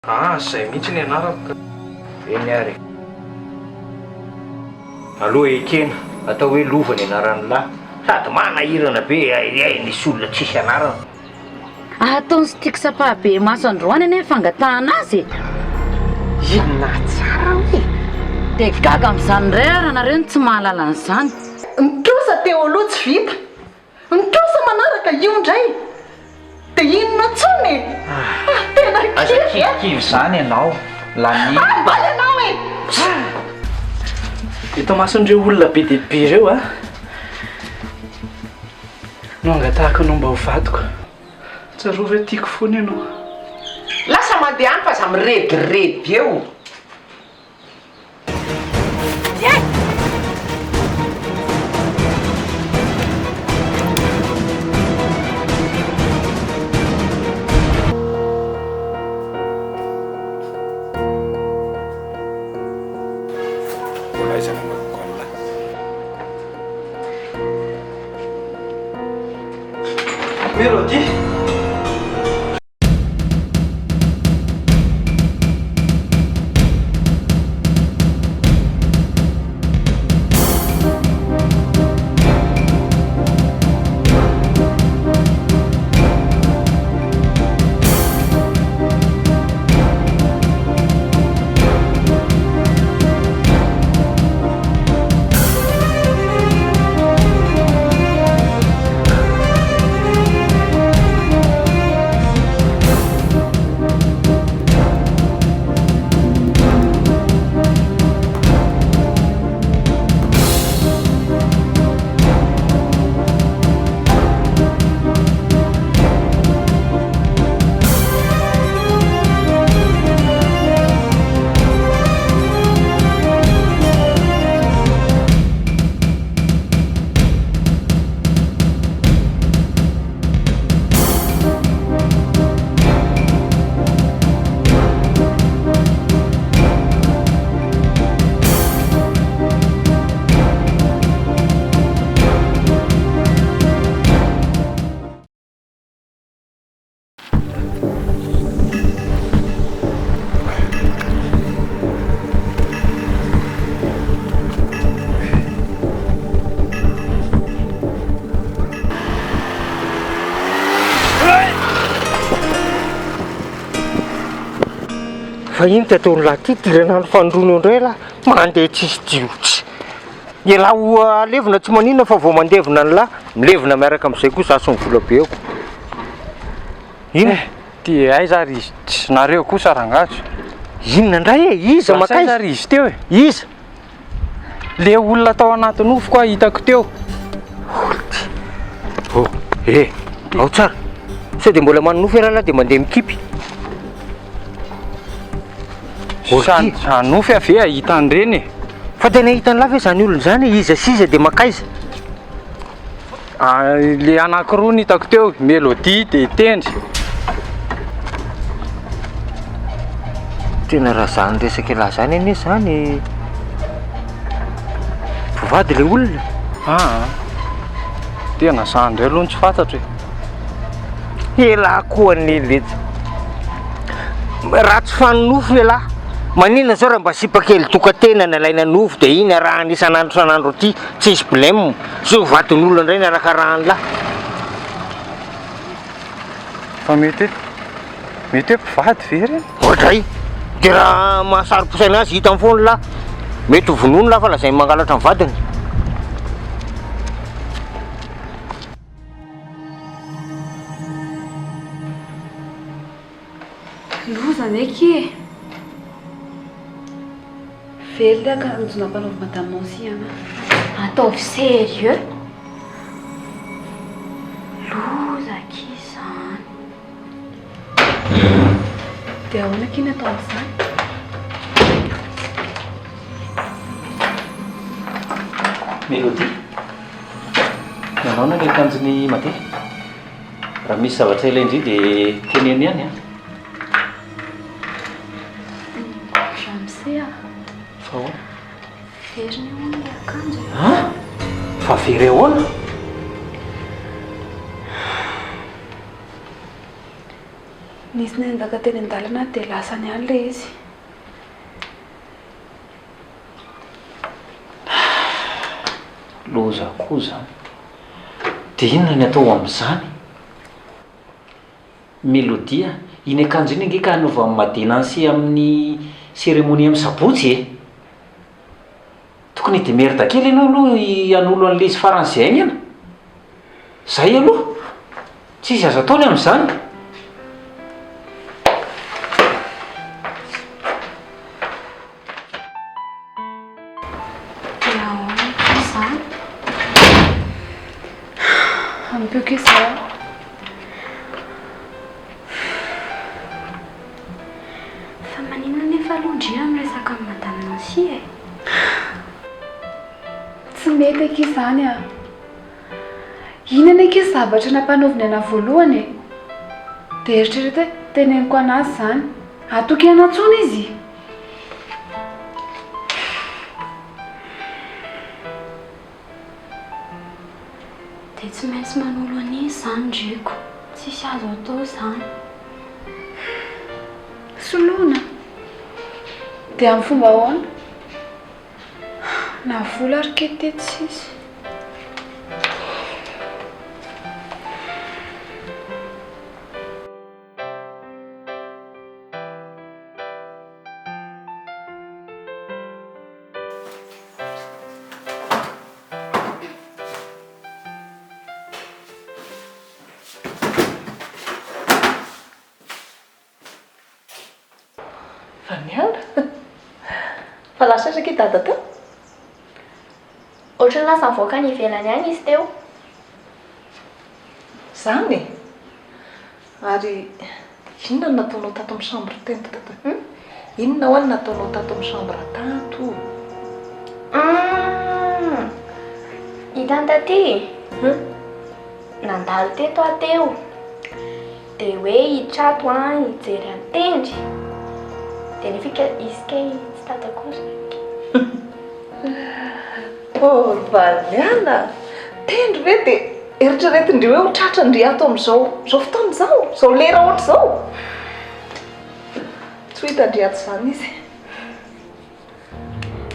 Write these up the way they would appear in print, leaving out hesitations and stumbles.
Ah, zay mihitsy ny anarako ka. Eny ary e. Aloha ekena, atao hoe lova ny anaran'ny lahy. Sady manahirana be e, ay nisy olona tsisy anarana. Ataon'i Stix ampahibemaso androany anie ny fangatahana azy e! Inona tsara hoe? Dia gaga amin'izany indray ary ianareo no tsy mahalala an'izany. Ny trosa teo aloha tsy vita, Ny trosa manaraka io indray dia inona intsony e? Ah, tena Aza kivy a! kivikivy izany ianao, Lania. Ah, mba ianao e! Eto imason'ireo olona be dia be ireo a, no angatahako anao mba ho vadiko. Tsarovy hoe tiako foana ianao. Lasa mandeha any fa aza mirediredy eo. Mbola aiza ny manomboka an'lah? Mélodie! Fa ino ty ataon'lah ty idirana ny fandroana eo indray lah mandeha tsisy jiro tsy Ialahy ho alevina tsy maninona fa vao mandevina an'lah milevina miaraka amin'izay koa za sy ny volabeako Inona? Eh, ty aiza ary izy? Tsy nareo kosa rangahy. Inona indray e? Iza Lasa makaiza? aiza ary izy teo e? Iza? Le olona tao anaty nofiko aho hitako teo. Oh, eh, ao tsara. Sao dia mbola manonofy ialahy dia mandeha mikipy. Sa sa nofy aho ve hahita an'ireny e? Fa tena hitan'lah ve izany olona izany e? Iza sy iza dia makaiza? Ah, le anankiroa no hitako teo, Mélodie dia Tendry. Tena raha zany resaka elah zany anie zany mpivady le olona. Ah, tena zany indray aloha no tsy fantatro e. Elah koa anie letsy. Raha tsy fanonofy elah, maninona zao raha mba sipa kely tokan-tena nalaina nofy dia iny arahana isan'andro isan'andro aty, tsisy blème. Zao vadin'olona indray ny arakarahan'lah. Fa mety hoe mety hoe mpivady ve ireny? Oadray! Dia raha mahasaro-pisaina azy hitany foana lah, mety ho vonoiny lah fa lazainy mangalatra ny vadiny. Loza anie akia e! Very ilay akanjo nampanaovy Madame Nancy anah. Ataovy sérieux. Loza akia izany. Dia ahoana akia ny atao amin'izany? Mélodie, nanaona ny akanjon'i Made? Raha misy zavatra ilain-dry dia teneno ihany an. Ramose a. Fa ahoana? Very ny hono ilay akanjo e. An? Fa very ahoana? Nisy nendaka teny an-dalana dia lasany ihany ilay izy. Loza koa izany. Dia inona ny atao amin'izany? Melody a, iny akanjo iny ange ka hanaovan'i Made Nancy amin'ny cérémonie amin'ny sabotsy e! Tokony hi-demerde kely ianao aloha hanolo an'ilay izy faran'izay haingana. Zay aloha. Tsisy azo atao ny amin'izany. Dia ahoana akia izany? Ampio akia izaho. Fa maninona anefa aloha ndry raha miresaka amin'i Madame Nancy e? Tsy mety akia izany a! Iny anie akia zavatra nampanaoviny anah voalohany e! Dia eritrereto hoe teneniko an'azy izany. Hatoky anah intsony izy? Dia tsy maintsy manolo an'izy izany ndriko. Tsisy azo atao izany. Soloina? Dia amin'ny fomba ahoana? Na vola ary kely ity tsisy. Fa niala? Fa lasa aiza akia dada teo? Ohatran'ny lasa nivoaka any ivelany any izy teo. Zany e? Ary inona no nataonao tato amin'ny chambre tento tato e? Hum? Inona hoa no nataonao tato amin'ny chambre tato? Hum! Hitan'i taty? Hum? Nandalo teto aho teo. Dia hoe hitrato an, hijery an'i Tendry. Dia nefa ika izy kay tsy tato akory. Oh ry Valiana! Tendry ve dia eritreretin-dry hoe ho tratran-dry ato amin'izao izao fotoana izao? Izao lera ohatr'izao? Tsy ho hitan-dry ato izany izy.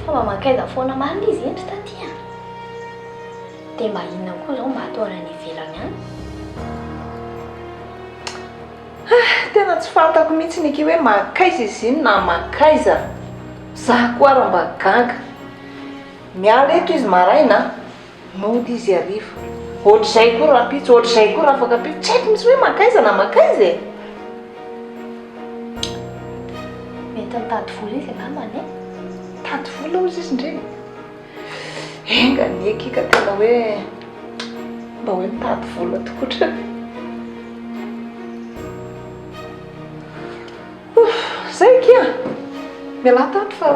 Fa mba mankaiza foana marina izy iny ry taty a! Dia mba inona koa izao mba ataony any ivelany any? Ah, tena tsy fantako mihitsy ny akia hoe mankaiza izy iny na mankaiza. Za koa ary mba gaga. Miala eto izy maraina, mody izy hariva. Ohatr'izay koa rahampitso, ohatr'izay koa rahafakampitso. Tsy haiko mihitsy hoe mankaiza na mankaiza e! Mety mitady vola izy angambany e! Mitady vola hozy izy ndry? Enga anie akia ka tena hoe mba hoe mitady vola tokoa trany. Ouf! Zay akia! Mialà tato fa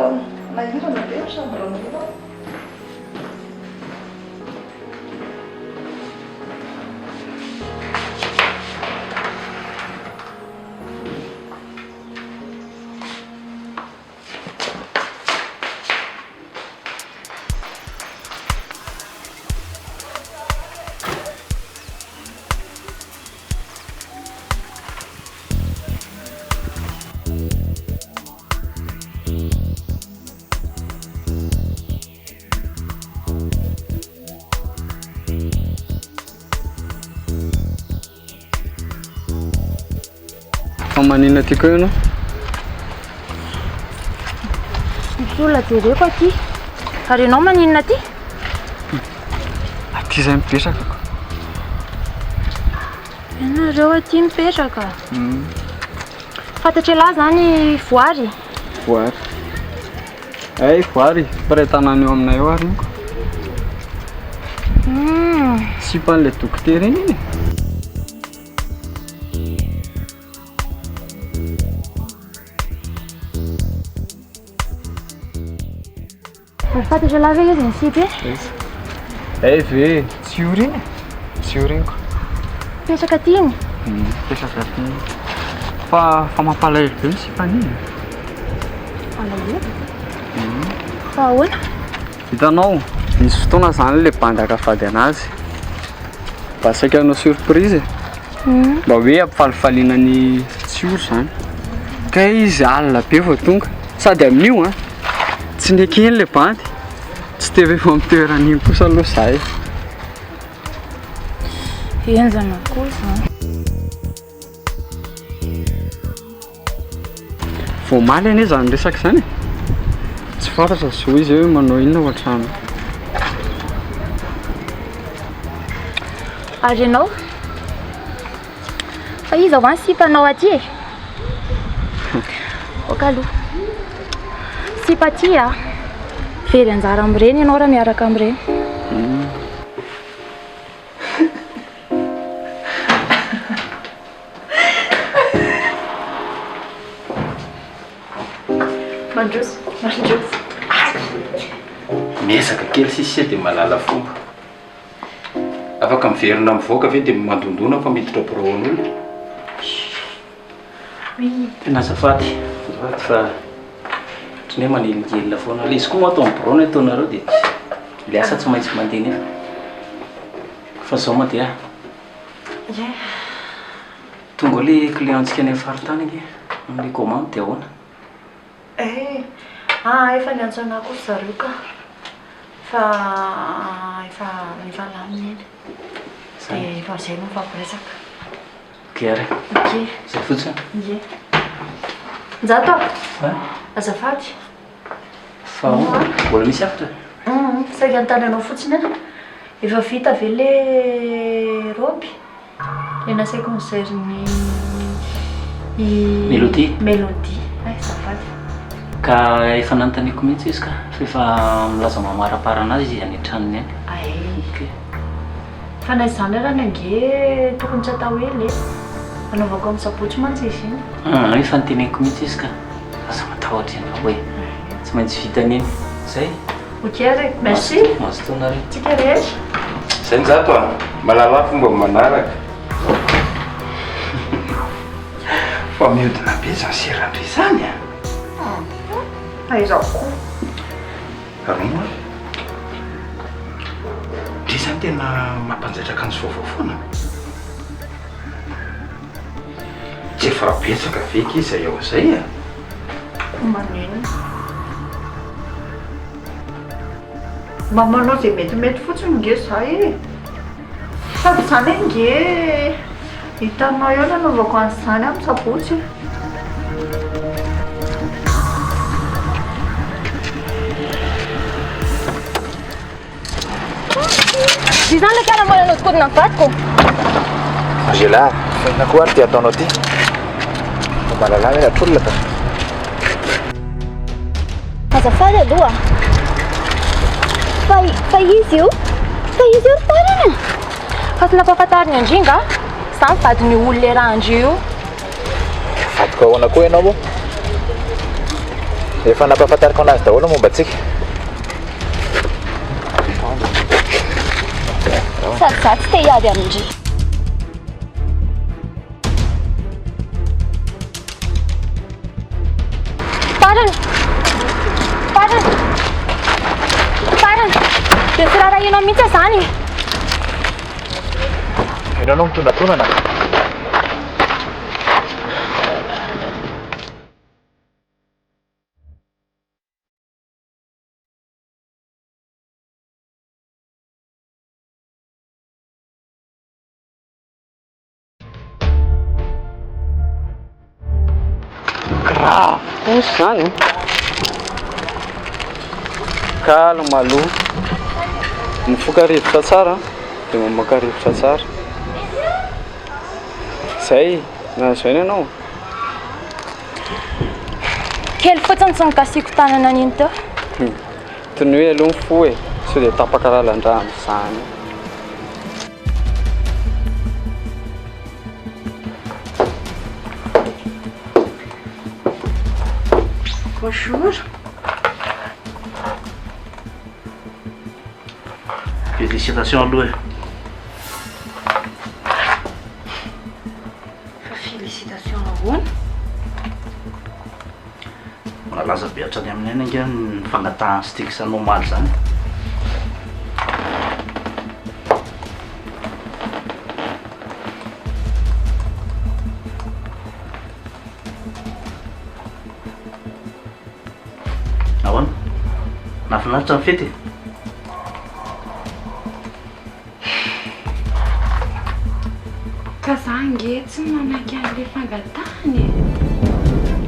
nahirana be ny chambre-nao aho. Fa maninona aty koa ianao? Misy olona jereko aty. Ary ianao maninona aty? Aty izay mipetraka ko. Ianareo aty mipetraka? Fantatr'ialahy izany Voary? Voary. Hay Voary, mpiray tanàna eo aminay eo ary iny ko. Sipan'ilay dokotera iny iny e. Fantatr'ialahy ve izy ny sipa e? Aiza? Hay ve, tsy io ry iny e? Tsy io ry iny ko. Mipetraka aty iny? Mipetraka aty iny. Fa fa mampalahelo be ny sipan'iny e. Malahelo? Fa ahoana? Hitanao, nisy fotoana izany ilay bandaka vady anazy. Mba saika hanao surprise e. Mba hoe ampifalifaliana ny. tsy ory izany. Kay izy alina be vao tonga. Sady amin'io an, tsy nekeny ilay bandy. Tsy te ho eo amin'ny toerana iny kosa aloha izaho e. Henjana koa izany. Vao omaly anie izany resaka izany e. Tsy fantatra zao izy hoe manao inona ao an-trano. Ary ianao? Fa iza hoa ny sipanao aty e? Ok aloha. Sipa aty a! Very anjara amin'ireny ianao raha miaraka amin'ireny. Mandroso, mandroso. Miezaka kely sisa dia mahalala fomba. Afaka miverina mivoaka ve dia mandondona fa miditra birao an'olona? Tena azafady, azafady fa ohatran'ny hoe manelingelina foana. Ilay izy koa moa ato amin'ny birao no ataonareo dia ilay asa tsy maintsy mandeha nefa. Fa izao mandeha. Ie. Tonga ao ilay client-ntsika any amin'ny faritany ange, amin'ilay commande dia ahoana? Eh! Ah, efa niantso anah koa ry zareo ka. Fa efa efa lamina iny. Dia efa izay no mifampiresaka. Ok ary. Ok. Izay fotsiny. Ie. Njato a! Hein? Azafady. Fa ahoana? Mbola misy hafatra? Hum, saika hanontany anao fotsiny aho. Efa vita ve le robe? Le nasaiko nozairin'i i Mélodie. Mélodie. Hay, azafady. Ka efa nanontaniako mihitsy izy ka, fa efa milaza mamaraparana azy izy any an-tranony any. Hay. Ok. Fa na izany arany ange tokony tsy atao ela e. Anaovako amin'ny sabotsy mantsy izy iny. Hum, efa noteneniko mihitsy izy ka. Aza matahotra ianao e. Tsy maintsy vitany iny. Zay. Ok ary e. Merci. Mazotoa nareo. Tsika rehetra. Zay Njato a! Mahalala fomba manaraka. Fa miodina be zany seran-dry zany a! Aiza koa. Roa. Ndry zany tena mampanjaitra akanjo vaovao foana. Tsy efa betsaka ve ki izay ao izay e? Maninona? Mba manao izay metimety fotsiny nge za e! Sady izany ange hitanao eo nanaovako an'izany amin'ny sabotsy e! Izany ilay fiara mbola nodikodina ny vadiko. Angela, fa inona koa ary ity ataonao ity? Mba mahalala hoe atrolona ka. Azafady aloha. Fa, fa izy io, fa izy io ry tarana e. Fa tsy nampahafantariny an-dry nga? Za ny vadin'io olona iarahan-dry io. Vadiko ahoana koa ianao moa? Efa nampahafantariko anazy daholo ny momba antsika. Sady za tsy te hiady amin-dry. Farany! Farany! Farany! Dia tsy raharahianao mihitsy izany e! Ianao no mitonatonana. Grave kosa izany e. Calme aloha. Mifoka rivotra tsara dia mamoaka rivotra tsara. Zay, nahazo aina ianao? Kely fotsiny tsy nikasihiko tanana an'iny teo. Tonoy aloha ny fo e, sao dia tapaka lalan-drà amin'izany. Bonjour. Félicitations aloha e. Fa félicitations ahoana? Nalaza be hatrany amin'ny any ange ny fangatahan'i Stix anao omaly izany. Nahafinaritra ny fety e. Ka za ange tsy manaiky an'ilay fangatahana e.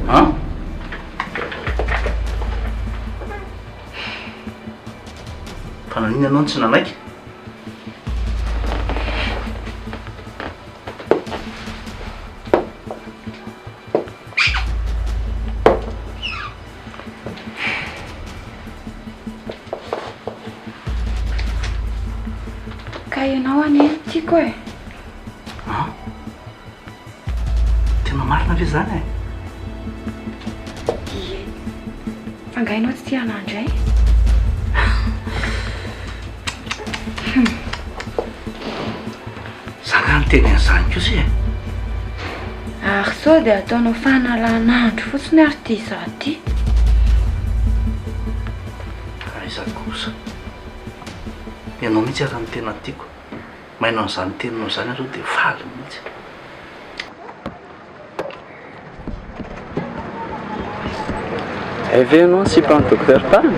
An? Fa naninona ianao no tsy nanaiky? Ka ianao anie no tiako e. An? Tena marina ve izany e? Ie. Fa angaha ianao tsy tia anah indray? Za angaha niteny an'izany kosa e? Ary sao dia ataonao fanalan'andro fotsiny ary ity izaho ity? Aiza kosa. Ianao mihitsy ary no tena tiako. Maheno an'izany teninao izany aho izao dia faly mihitsy. Hay ve ianao ny sipan'i Docteur Tany?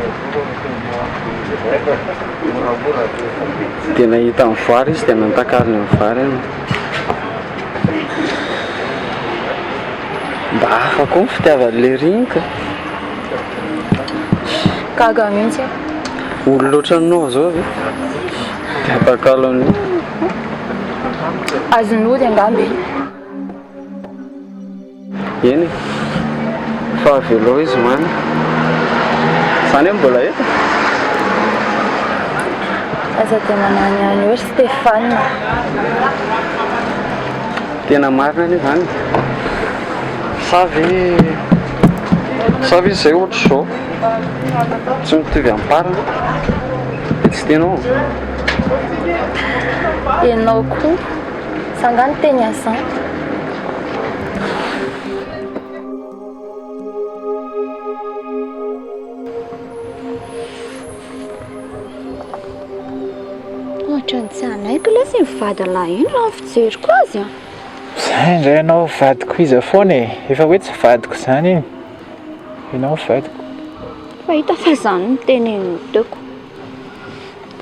Dia nahita ny vary izy dia nantakaliny ny vary ianao. Mba hafa koa ny fitiavan'ilay reny ka. Gaga mihitsy aho. Olona ohatranao izao ve dia atakalo an'io? Azon'ody angamba e. Eny e, fa avelao izy ho any. Zany hoe mbola eto? Aza dia manany ihany eo ry Stéphane. Tena marina anie izany e. Sa ve, sa ve izay ohatr'izao? Tsy mitovy amparany. Dia tsy tianao? Ianao koa. Za nga niteny an'izany? Ohatran'ny tsy hanaiky lesy iny vadin'lah iny raha ny fijeriko azy an! Zay indray ianao vadiko iza foana e! Efa hoe tsy vadiko izany iny. Ianao vadiko. Fa hita fa izany no teneniny teo ko.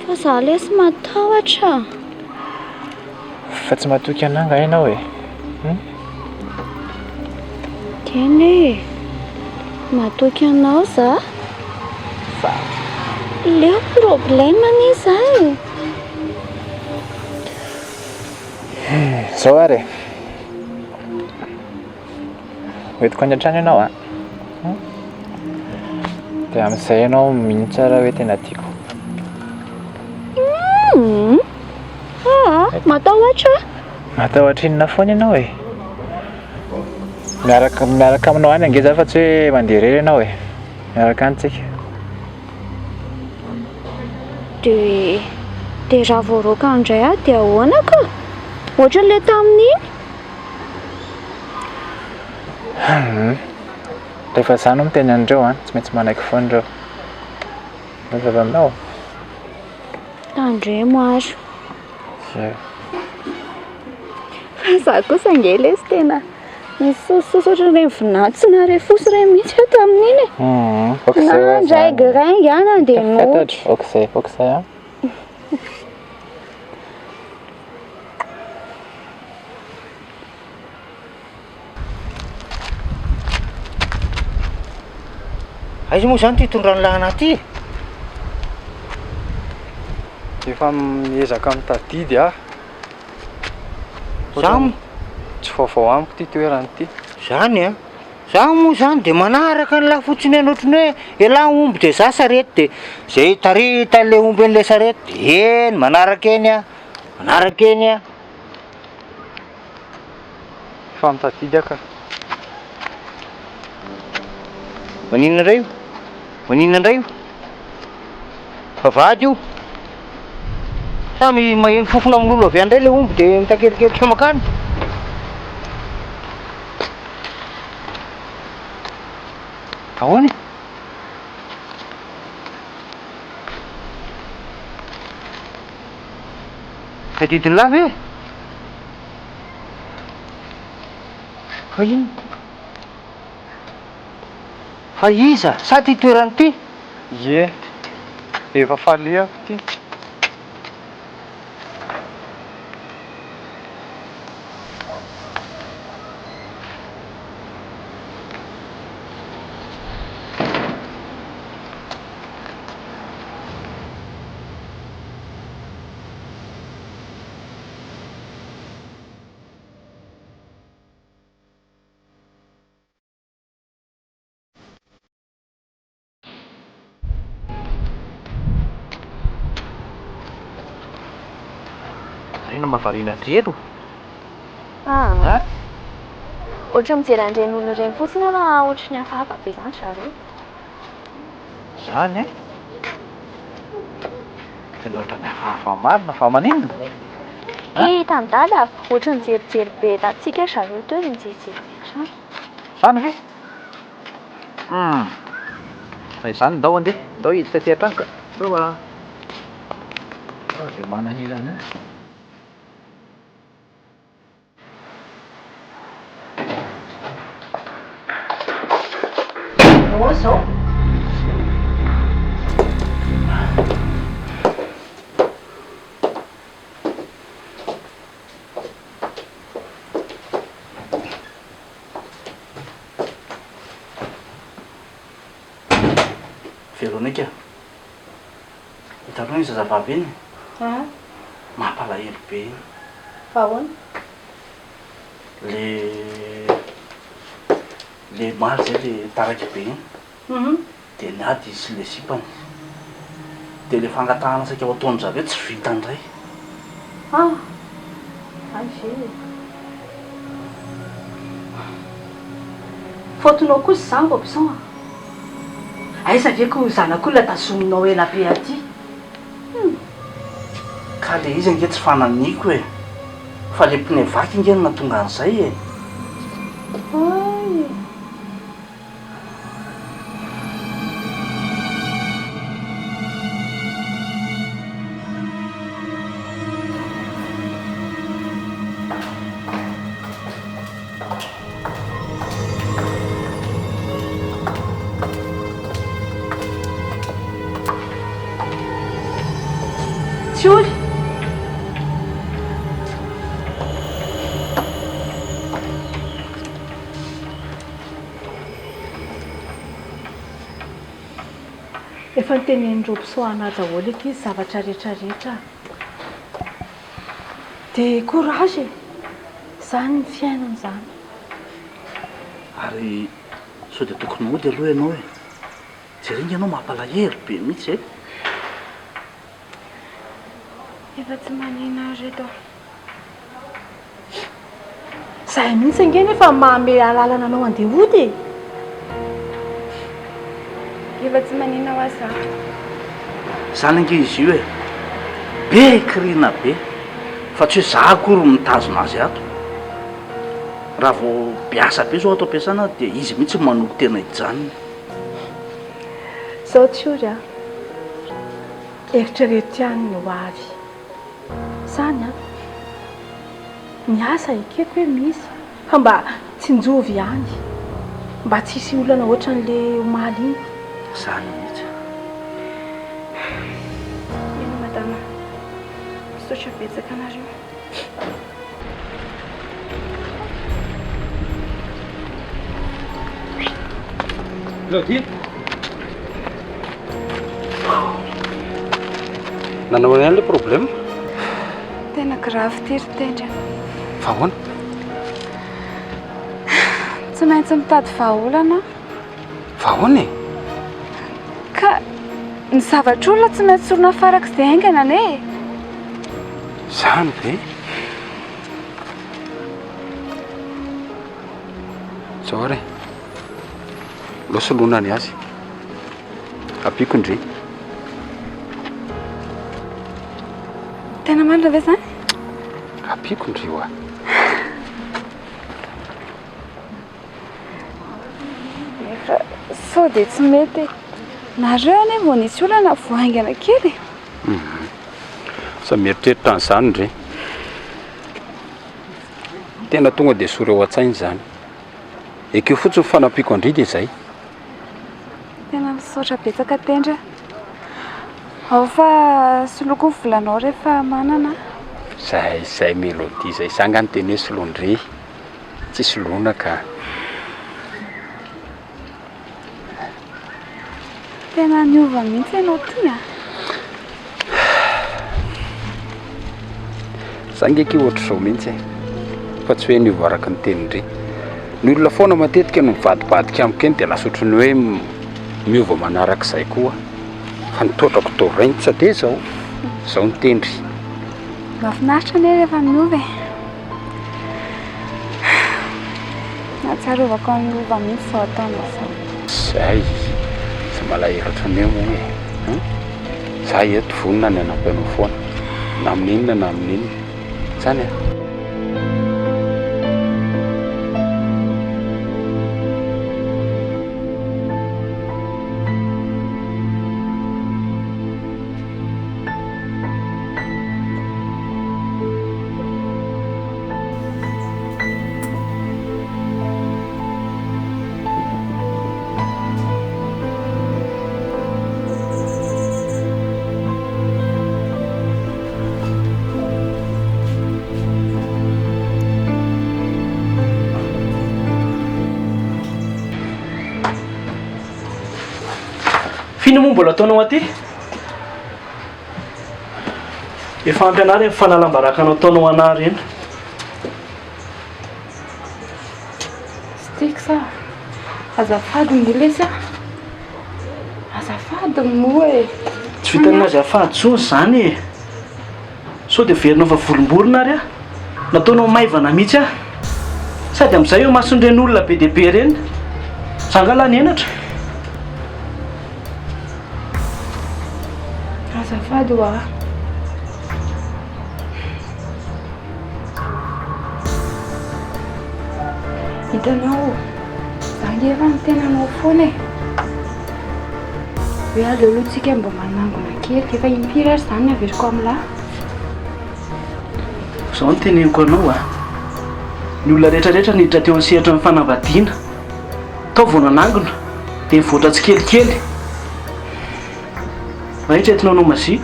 Fa za lesy matahotra a! Fa tsy matoky anah nga ianao e? Hum? Tena e! Matoky anao za. Fa leo problème anie za e! Zao ary e! Hoentiko any an-trano ianao an! Dia amin'izay ianao mino tsara hoe tena tiako. Hum! Aa! Matahotra aho. Matahotra inona foana ianao e? Miaraka miaraka aminao any ange za fa tsy hoe mandeha irery ianao e. Miaraka any tsika. Dia dia raha voaroaka indray aho dia ahoana ka? Ohatran'ilay tamin'iny. Hum. Rehefa za no miteny an'ireo an, tsy maintsy manaiky foana ireo. Mazava aminao? Tandremo ary. Ie. Fa za kosa ange lesy tena nisosososo ohatran'ireny vinanto tsy naharefoso ireny mihitsy aho tamin'iny e. Hum, ok izay hoa zany. Nandraigiraingy aho nandeha nody. Fantatro, ok izay, ok izay an. Aiza moa izany ity itondran'ny lahy ity e? Efa miezaka mitadidy aho. Za mo- Tsy vaovao amiko ity toerana ity. Zany an! Za moa zany de manaraka an'lah fotsiny eny ohatran'ny hoe elah omby de za sarety de zay taritan'le omby an'le sarety de eny manaraka eny aho, manaraka eny aho. Efa mitadidy aho ka. Maninona indray io? Maninona indray io? Vavahady io. Samy maheno fofona mololo avy any indray ilay omby dia mitakeliketrika mankany. Ahoana e? Tadidin'lah ve? Fa inona? Fa iza? Sa ty toerana ity? Ie. Efa falehako ity. Inona mahavariana an-dry eto? Ah. Ohatry ny mijery an'ireny olona ireny fotsiny aho raha ohatry ny hafahafa be izany ry zareo. Izany e? Tena ohatran'ny hafahafa marina fa maninona? Kay hitan'i Dada, ohatry ny nijerijery be tatsika ry zareo teo dia nijerijery be hatrany. Izany ve? Hum. Raha izany ndao andeha, ndao hiditra aty an-trano ka. Ndao a. Dia manahirana eo. Ahoana izao? Véronique, hitanao iny zazavavy iny? Mampalahelo be iny. Fa ahoana? Le le omaly zay le taraiky be iny. Dia niady izy sy le sipany. Dia le fangatahana saika ho ataon-dry zareo tsy vita indray. Ah! Hay ve e! Faute-nao kosa izany Robson a! Aiza ve ko zanak'olona tazominao ela be aty? Hum! Ka le izy ange tsy fananiko e! Fa le pneu vaky ange no nahatonga an'izay e! Hay! Tsiory! Efa notenenin'i Robson anah daholo akia ny zavatra rehetra rehetra a! Dia courage e! Izany ny fiainana izany. Ary sao dia tokony hody aloha ianao e! Jereo ange ianao mampalahelo be mihitsy e! Efa tsy manina ahy ry reto a! Zahay mihitsy ange nefa manome alalana anao handeha hody e! Efa tsy manina hoa za. Zany ange izy io e! Be kirina be! Fa tsy hoe za akory no mitazona azy ato. Raha vao be asa be zao ato am-piasana dia izy mihitsy no manolo-tena hijanona. Zao Tsiory a! Eritrereto ihany ny ho avy. Zany an! Ny asa ekeko hoe misy fa mba tsinjovy ihany mba tsy hisy olana ohatran'le omaly iny. Zany mihitsy. Eny madama, misaotra betsaka anareo. Claudine! Nanao ahoana ihany ilay problème? Tena grave ity ry Tendry a. Fa ahoana? Tsy maintsy mitady vahaolana aho. Fa ahoana e? Ka ny zavatr'olona tsy maintsy sorona farak'izay haingana anie e. Izany ve? Izao ary e. Aleo soloina ny azy. Ampiako ndry. Tena marina ve izany? Ampiako ndry hoa. Nefa sao dia tsy mety e. Nareo anie vao nisy olana vao haingana kely e. Samy mieritreritra an'izany ndry. Tena tonga dia esory ao an-tsaina izany. Ekeo fotsiny ny fanampiako an-dry dia izay. Tena misaotra betsaka Tendry a. Ao fa soloiko ny volanao rehefa manana aho. Zay zay Melody zay, za nga niteny hoe soloan-dry, tsy soloina ka. Tena niova mihitsy ianao ty a! Za nge akia ohatr'izao mihitsy e! Fa tsy hoe niova araka ny tenin-dry. Ny olona foana matetika no mivadibadika amiko eny dia lasa ohatran'ny hoe miova manarak'izay koa. Fa ny toetrako toa rainitsa dia izao. Izao ny tendry. Mahafinaritra anie rehefa miova e! Nahatsiarovako an'i Lova mihitsy izao ataonao izao. Zay, tsy malahelo ohatran'ny eo moa e. Hein? Za eto vonona ny hanampy anao foana. Na amin'inona na amin'inona. Zany an? F'inona moa mbola ataonao aty? Efa ampy anah ireny fanalam-baraka nataonao anah ireny. Stix a! Azafady moa lesy a! Azafady moa e! Tsy vitan'ny azafady intsony izany e! Sao dia heverinao fa volomborona ary aho? Nataonao maivana mihitsy aho. Sady amin'izay eo imason'ireny olona be dia be ireny. Za angaha lany henatra? Azafady hoa. Hitanao, za nge efa niteny anao foana e. Hoe aleo aloha tsika mba manangona kely. Efa impiry ary izany ny averiko amin'lah. Izao no teneniko anao a. Ny olona rehetra rehetra niditra teo amin'ny sehatry ny fanambadiana, tao vao nanangona, dia nivoatra tsikelikely. Mahitsy entinao hanao mazia.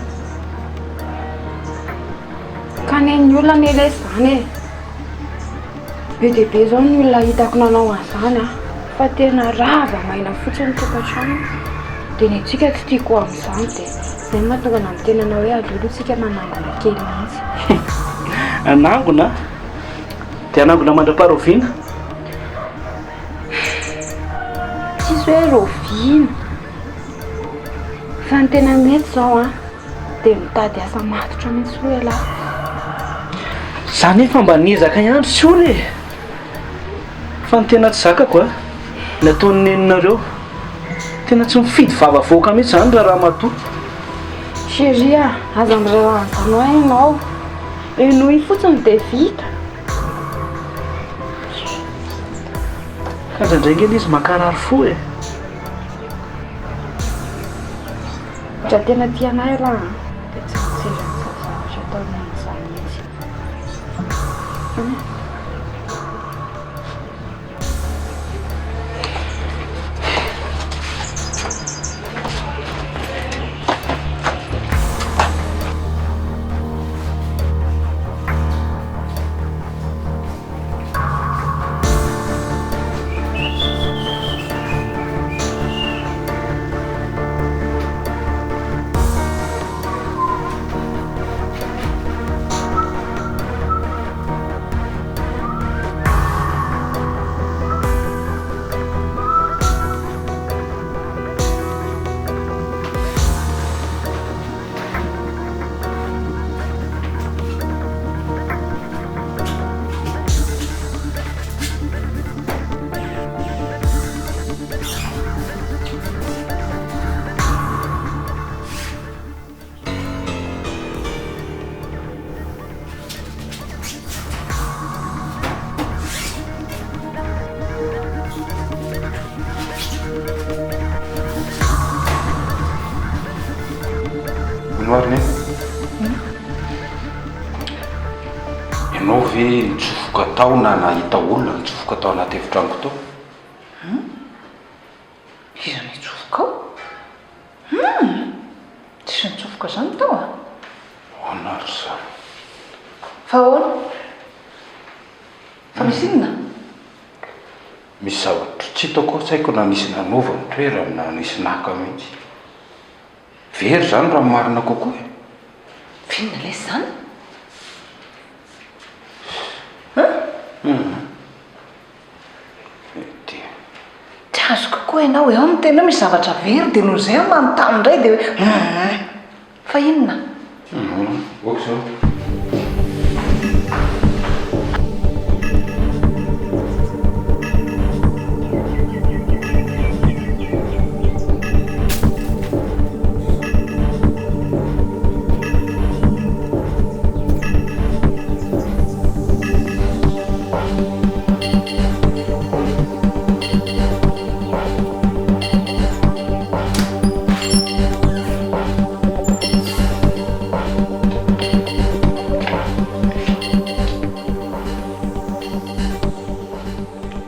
Ka nen'ny olona anie lesy izany e. Be dia be izao ny olona hitako nanao an'izany an, fa tena rava maina fotsiny ny tokantrano. Dia ny antsika tsy tiako ho amin'izany dia izay no mahatonga anà miteny anao hoe aleo aloha tsika manangona kely mihitsy. Hanangona? Dia hanangona mandra-paharoviana? Tsisy hoe raoviana. Fa ny tena mety izao an, dia mitady asa matotra mihitsy aloha ialahy. Za nefa mba niezaka ihany ry Siory e! Fa ny tena tsy zakako a, ny ataon'ny neninareo. Tena tsy mifidy vava avoaka mihitsy izany ra ramatoa. Chérie a, aza miraharaha an'izany hoa ianao. Henoy fotsiny dia vita. Ka indraindray ange ilay izy mankarary fo e! Raha tena tia anah ialahy an, dia tsy mijery an'izany zavatra ataonay izany mihitsy. Zany e. Hono ary neny? Ianao ve nitsofoka tao na nahita olona nitsofoka tao anaty efitranoko tao? Hum! Iza nitsofoka ao? Hum! Tsy. Nisy nitsofoka izany tao a? Ahoana ary izany? Fa ahoana? Fa misy inona? Misy zavatra tsy hitako ao, tsy haiko na nisy nanova ny toerany na nisy naka mihitsy. Very izany raha ny marina kokoa e! F'inona lesy izany? Hum. Dia. Tsy azoko koa ianao e, ao miteny hoe misy zavatra very dia noho izay aho manontany indray dia hoe hum. Fa inona? Hum, ok izao.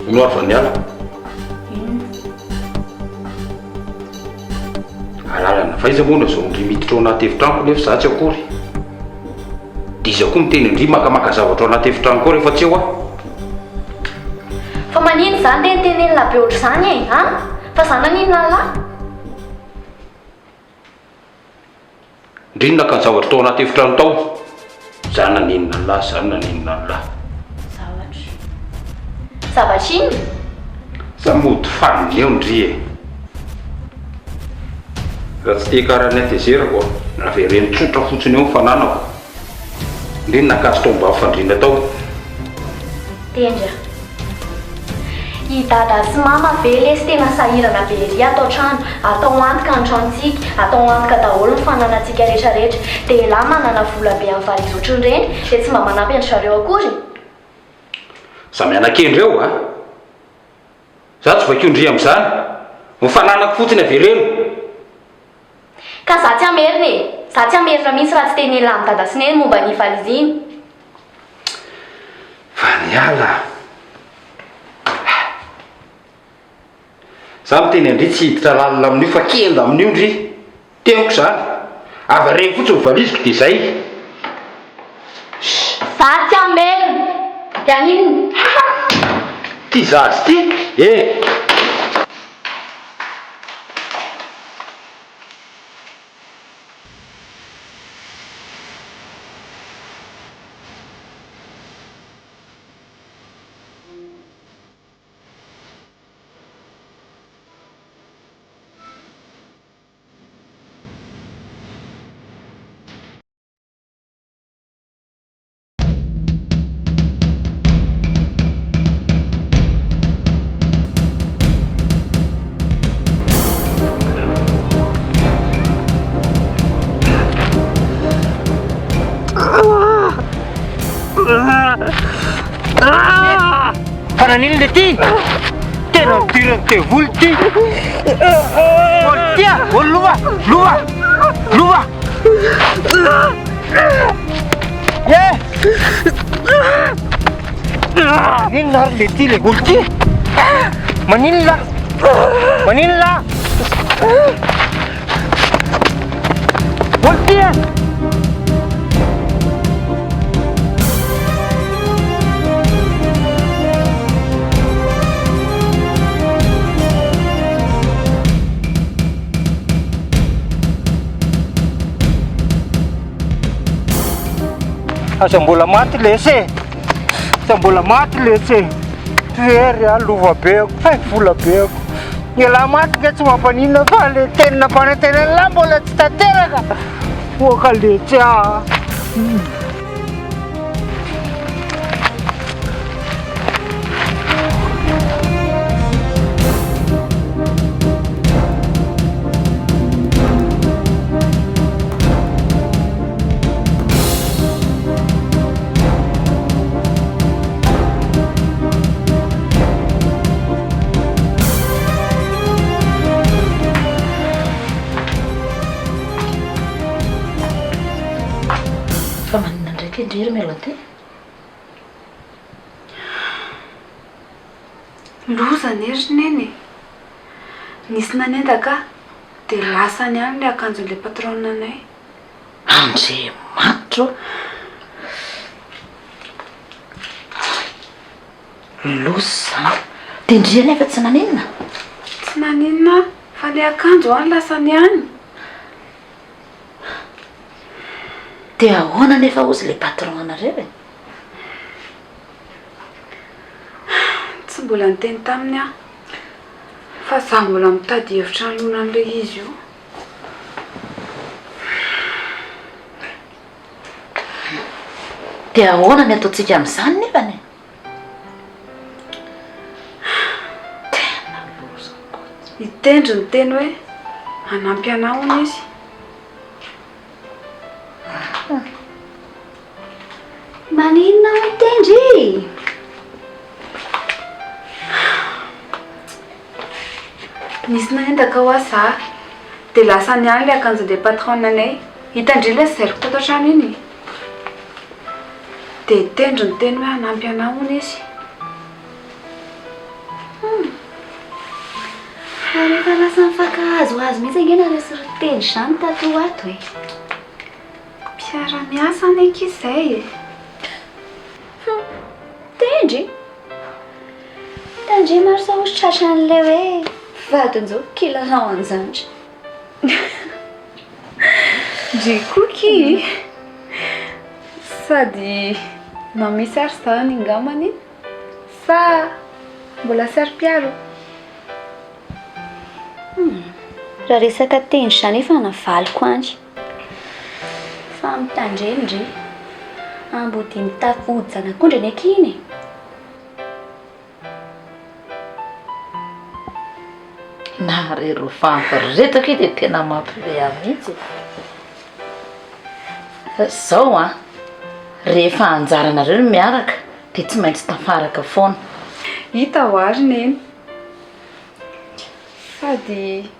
Ino ary vaniala? Alalana fa iza moa no azon-dry miditra ao anaty efitranoko nefa za tsy akory? Dia iza koa miteny an-dry makamaka zavatra ao anaty efitranoko ao rehefa tsy eo aho? Fa manino zany re nitenenina be ohatr'izany e an? Fa za naninona an'lah? Ndry naka ny zavatra tao anaty efitrano tao. Za naninona an'lah, za naninona an'lah. Zavatra. Zavatra inona? Za mody fanina eo ndry e. Raha tsy te hikara ny hatezerako a, avereno tsotra fotsiny eo ny fananako. Ndry naka azy tao ambany fandriana tao. Tendry a. I dada sy mama ve lesy tena sahirana be ery ato an-trano, atao antoka ny tranontsika, atao antoka daholo ny fananantsika rehetra rehetra, dia elah manana vola be amin'ny valizy ohatrin'ireny dia tsy mba manampy an-dry zareo akory? Za mianakendry eo a! Za tsy vakion-dry amin'izany, ny fananako fotsiny avereno. Ka za tsy hamerina e! Za tsy hamerina mihitsy raha tsy tenenin'lah amin'i dada sy neny momba an'iny valizy iny. Fa niala ah. Za miteny an-dry tsy hiditra lalina amin'io fa kenda amin'io ndry. Teniko izany. Avareno fotsiny ny valiziko dia izay. Za tsy hamerina. Dia haninona? Ty zaza ty eh! Fa naninona le ty? Tena nidiran'ny devoly ty. Olo ty a, olo lova, lova, lova. Eh! Maninona ary le ty le olo ty? Maninona? Maninona? Olo ty a! Aza mbola maty lesy e! Aza mbola maty lesy e! Very a, lova be, hay vola be. Ialahy maty nge tsy mampaninona fa le teny nampanantenain'lah mbola tsy tanteraka. Oaka letsy a! Fa maninona indray ity ndry ry Melody? Loza anie ry Neny e! Nisy nanendaka ahy. Dia lasany ihany ilay akanjon'ilay patronne anay. Andriamanitra ô! Loza izany. Dia ndry anefa tsy naninona? Tsy naninona fa ilay akanjo an lasany ihany. Dia ahoana anefa hozy ilay patron anareo e? Tsy mbola niteny taminy aho fa za mbola mitady hevitra hanoloana an'ilay izy io. Dia ahoana ny ataontsika amin'izany nefany e? Tena loza koa. I Tendry niteny hoe hanampy anah hono izy. Maninona hono Tendry e? Nisy nanendaka hoa za dia lasany ihany ilay akanjon-dry patronne anay. Hitan-dry ilay zairiko tato an-trano iny e. Dia Tendry niteny hoe hanampy anah hono izy. Hum. Ary efa lasa nifankahazohazo mihitsy ange nareo sy ry Tendry izany tato ho ato e. Mpiara-miasa anie akia izay e. Hum. Tendry? Tandremo ary sao tratran'ilay hoe vadin-jo kilalao an-jandry. Ndry koa ki! Sady na misy ary izany angambany sa mbola saro-piaro? Hum, raha resaka tendry izany efa navaliko any. Fa mitandremo ndry. Ambodia mitafy hodi-janak'ondry anie akia iny e. Nahare roa vavy reto akia dia tena mampihomehy ahy mihitsy e. Zao an, rehefa anjaranareo ny miaraka dia tsy maintsy tafaraka foana. Hita ho ary neny. Sady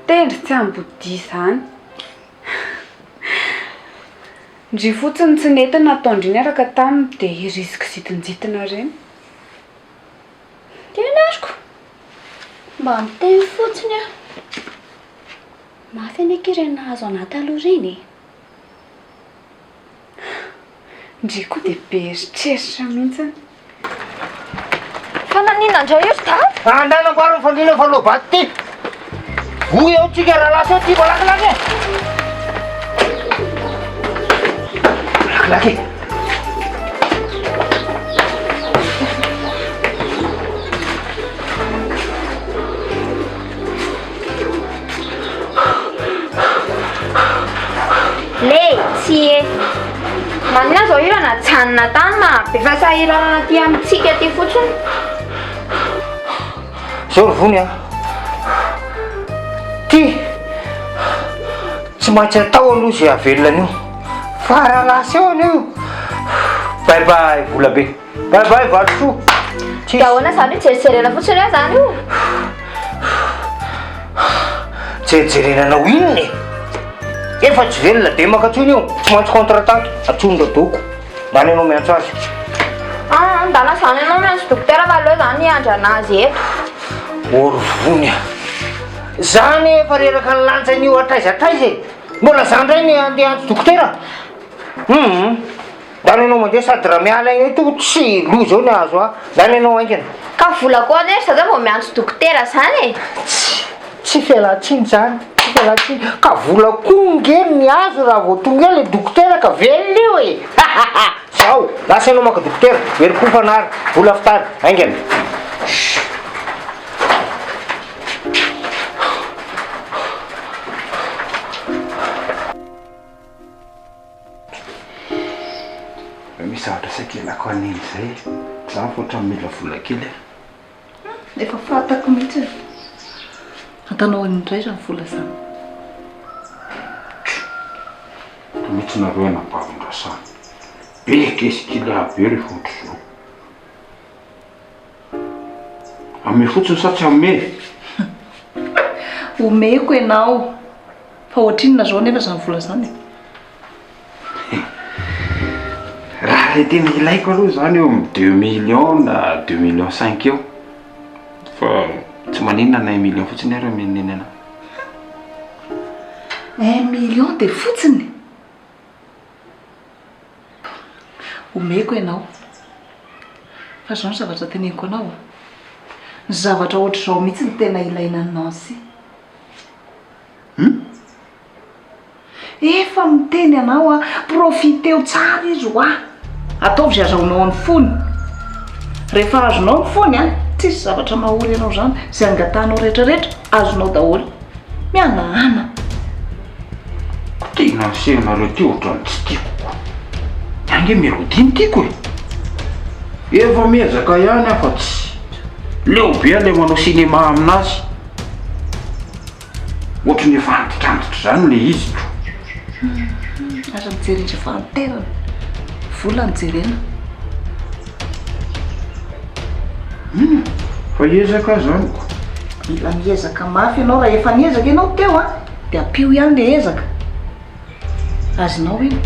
tendry tsy ambodia izany. Ndry fotsiny tsy nety nataon-dry niaraka taminy dia iry kizitinjitina ireny. Tena azoko. Mba miteny fotsiny aho. Mafy anie akia ireny nahazo anà taloha ireny e. Ndry koa dia be eritreritra mihitsiny. Fa naninona indray io ry dada? Andana amboary ny fandriana fa loa-bato ty. Hoy eo tsika raha lasa eo ty malakilaky e. Malakilaky e. Le, tsy e. Maninona zao io raha najanona tany ma be fahasahiranana aty amintsika aty fotsiny. Zao ry vony a. Ty tsy maintsy atao aloha izay hahavelona an'io. Fa raha lasa eo an'io, bye bye vola be. Bye bye valisoa. Dia ahoana izany hoe jerijerena fotsiny eo izany io? Jerijerena anao inona e? Efa tsy velona be maka intsony io, tsy maintsy contre attaque, antsoiny Radoko. Ndana ianao miantso azy. Ah, ndana izany ianao miantso dokotera fa aleo izany hiandry anazy eto. Orvony a! Za anie efa reraka ny lanjan'io hatraiza hatraiza e! Mbola za indray ny andeha hiantso dokotera? Hum! Ndana ianao mandeha sady raha miala eto tsy loza eo ny hahazo ahy. Ndana ianao haingana. Ka vola koa anie ry zaza vao miantso dokotera zany e! Tsy, tsy fialan-tsiny zany, tsy fialan-tsiny. Ka vola koa nge ny azo raha vao tonga eo le dokotera ka velona io e! Zao, lasa ianao maka dokotera, herim-po fanary, vola fitary, haingana. Misy zavatra saika ilako an'iny izay. Za fa ohatran'ny mila vola kely e. Efa fantako mihitsy. Antanao inona indray izany vola izany? Tro mihitsy nareo anabavin-dRasamy. Be keskila be rehefa ohatr'izao. Hanome fotsiny sa tsy hanome? Omeko ianao. Fa ohatrinona izao anefa izany vola izany e? Raha ilay tena ilaiko aloha izany eo amin'ny deux millions na deux millions cinq eo. Fa tsy maninona na un million fotsiny ary omen'i Neny anahy. Un million dia fotsiny? Omeko ianao. Fa izao ny zavatra teneniko anao a. Ny zavatra ohatr'izao mihitsy no tena ilaina an'i Nancy. Hum? Efa miteny anao aho, profiteo tsara izy hoa. Ataovy izay azahoanao ny fony. Rehefa azonao ny fony an, tsisy zavatra mahory anao izany, izay angatahanao rehetra rehetra, azonao daholo. Mihanahana. Tena ny sehonareo ty ohatran'ny tsy tiako ko. Ny ahy nge melodie no tiako e. Efa miezaka ihany aho fa tsy leo be aho le manao cinéma aminazy. Ohatry ny efa antitrantitra izany ilay izy ko. Aza mijery indray fahanterana. Vola no jerena. Inona? Fa hiezaka aho izany ko. Mila miezaka mafy ianao. Raha efa niezaka ianao teo an, dia ampio ihany ilay ezaka. Azonao iny.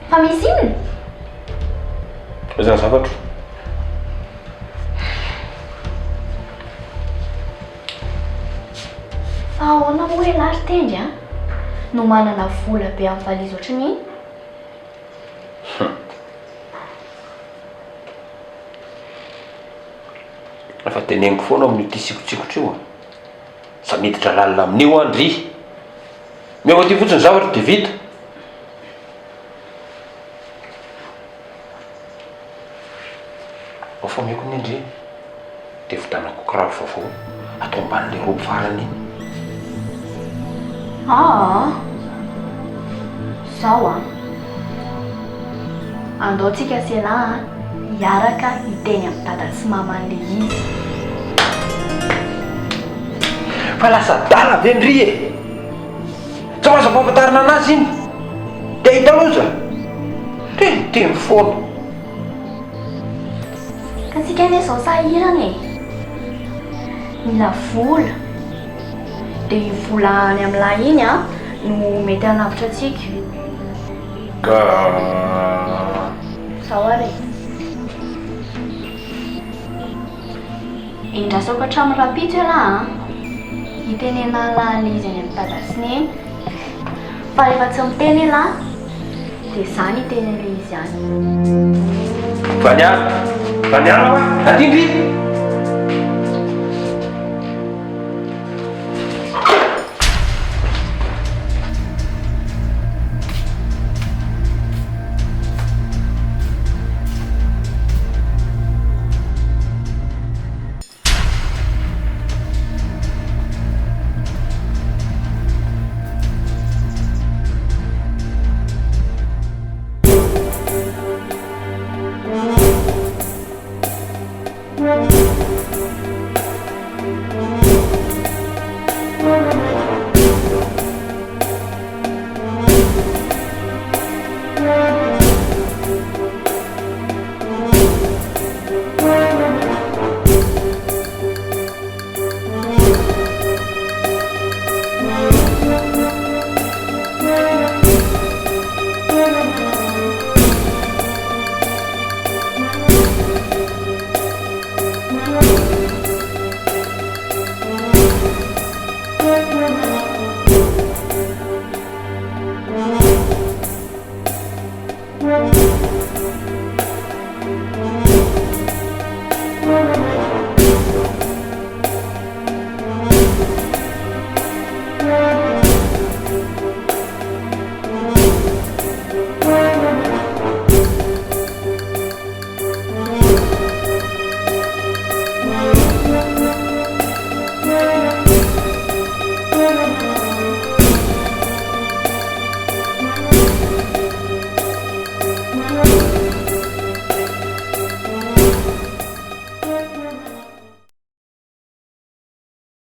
Fa misy inona? Aiza ny zavatro? Fa ahoana moa ialahy ry Tendry a? No manana vola be amin'ny valizy ohatran'iny? Hum. Efa teneniko foana amin'io tia sikotsikotra io a. Za miditra lalina amin'io an dry. Omeo aty fotsiny zavatra dia vita. Ao fa omeko anie ndry. Dia vidianako kiraro vaovao atao ambanin'ilay robe farany iny. Aa! Zao an! Andao tsika sy elah an hiaraka hiteny amin'i dada sy mama an'le izy. Fa lasa adala ve ndry e? Tsy azo ampahafantarina anazy iny dia hahita loza? Teniteny foana. Ka tsika anie zao sahirana e! Mila vola. Dia io vola any amin'lah iny an no mety hanavotra antsika. Ka. Zao ary e. Endrasako hatramin'ny rahampitso ialahy an! Hitenenan'lah an'ilay izy any amin'i dada sy neny. Fa rehefa tsy miteny ialahy dia izaho no hiteny an'ilay izy any. Vaniala! Vaniala hoa! Aty ndry!